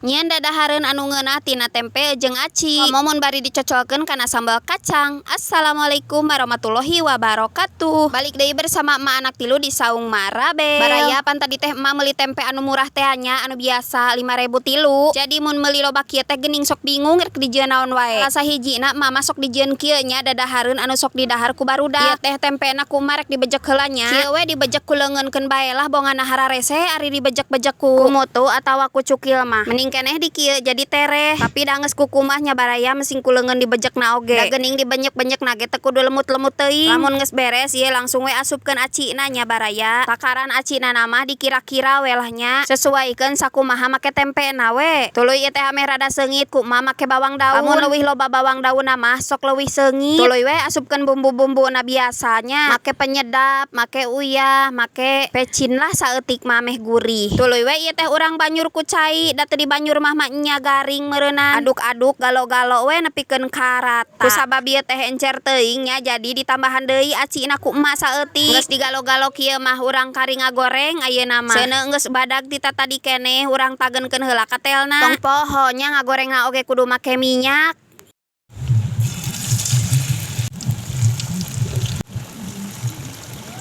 Nyieun dadahareun anu ngeunah tina tempe jeung aci. Komo mun bari dicocolkeun kana sambal kacang. Assalamualaikum warahmatullahi wabarakatuh. Balik deui bersama emak anak tilu di Saung Marabel. Baraya, pan tadi teh emak meuli tempe anu murah teh nya, anu biasa 5.000 tilu. Jadi mun meuli loba kieu teh geuning sok bingung rek dijieun naon wae. Salah sahijina emak mah sok dijieun kieu nya, dadahareun anu sok didahar ku barudak. Ieu teh tempena ku emak rek dibejek heula nya. Kieu we dibejek ku leungeunkeun bae lah, bongana hararese ari dibejek-bejek ku mutu atawa ku cukil mah. Mending keneh di kieu jadi tereh. Tapi da geus kukumah nya, baraya, mesing ku leungeun dibejekna oge. Da geuning dibenyek-benyekna ge teu kudu lemut-lemut teuing. Lamun geus beres ieu langsung we asupkeun acina nya, baraya. Takaran acina mah dikira-kira we lah nya. Sesuaikeun sakumaha make tempena we. Tuluy ieu teh ameh rada seungit ku emak make bawang daun. Lamun leuwih loba bawang daunna mah sok leuwih seungit. Tuluy we asupkeun bumbu-bumbuna biasanya. Make penyedap, make uyah, make pecin lah saeutik mah meh gurih. Tuluy we ieu teh urang banyur ku cai, da teu dibanyur mah nya garing meureunan. Aduk-aduk galo-galo we nepikeun karata. Kusabab ieu teh encer teuing nya, jadi ditambahan deui acina ku emak saeutik. Geus digalo-galo kieu mah urang kari ngagoreng ayeuna mah. Seuneu geus badag ti tatadi keneh, urang tagenkeun heula katelna. Tong poho nya, ngagorengna oge kudu make minyak.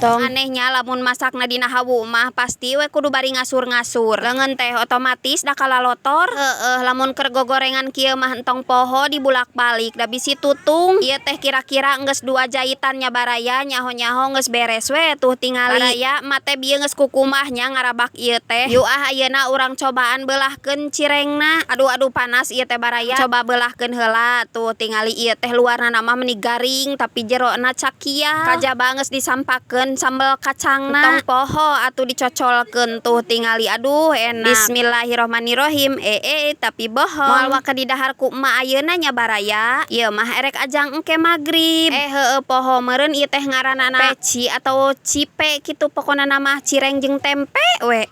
Tong anehnya, lamun masakna dina hawu mah pasti we kudu bari ngasur-ngasur. Leungeun teh otomatis da kalalotor. Heueuh, lamun keur gogorengan kieu mah entong poho dibulak-balik, da bisi tutung. Ieu teh kira-kira geus dua jaitan nya, baraya, nyaho-nyaho geus beres we tuh tingali. Baraya, emak teh bieu geus kukumah nya ngarabak ieu teh. Yuk ah, ayeuna urang cobaan beulahkeun cirengna. Aduh aduh, panas ieu teh, baraya. Coba beulahkeun heula tuh tingali, ieu teh luarna mah meuni garing tapi jerona cakial. Kajaba geus disampakeun sambal kacangna. Tong poho atuh dicocolkeun, tuh tingali, aduh enak. Bismillahirrohmanirrohim. Eh eh, tapi bohong. Moal waka didahar ku emak ayeuna nya, baraya. Ieu mah erek ajang engke magrib. Eh heueuh, poho meureun ieu teh ngaranana peci atau cipe kitu, pokona mah cireng jeung tempe we.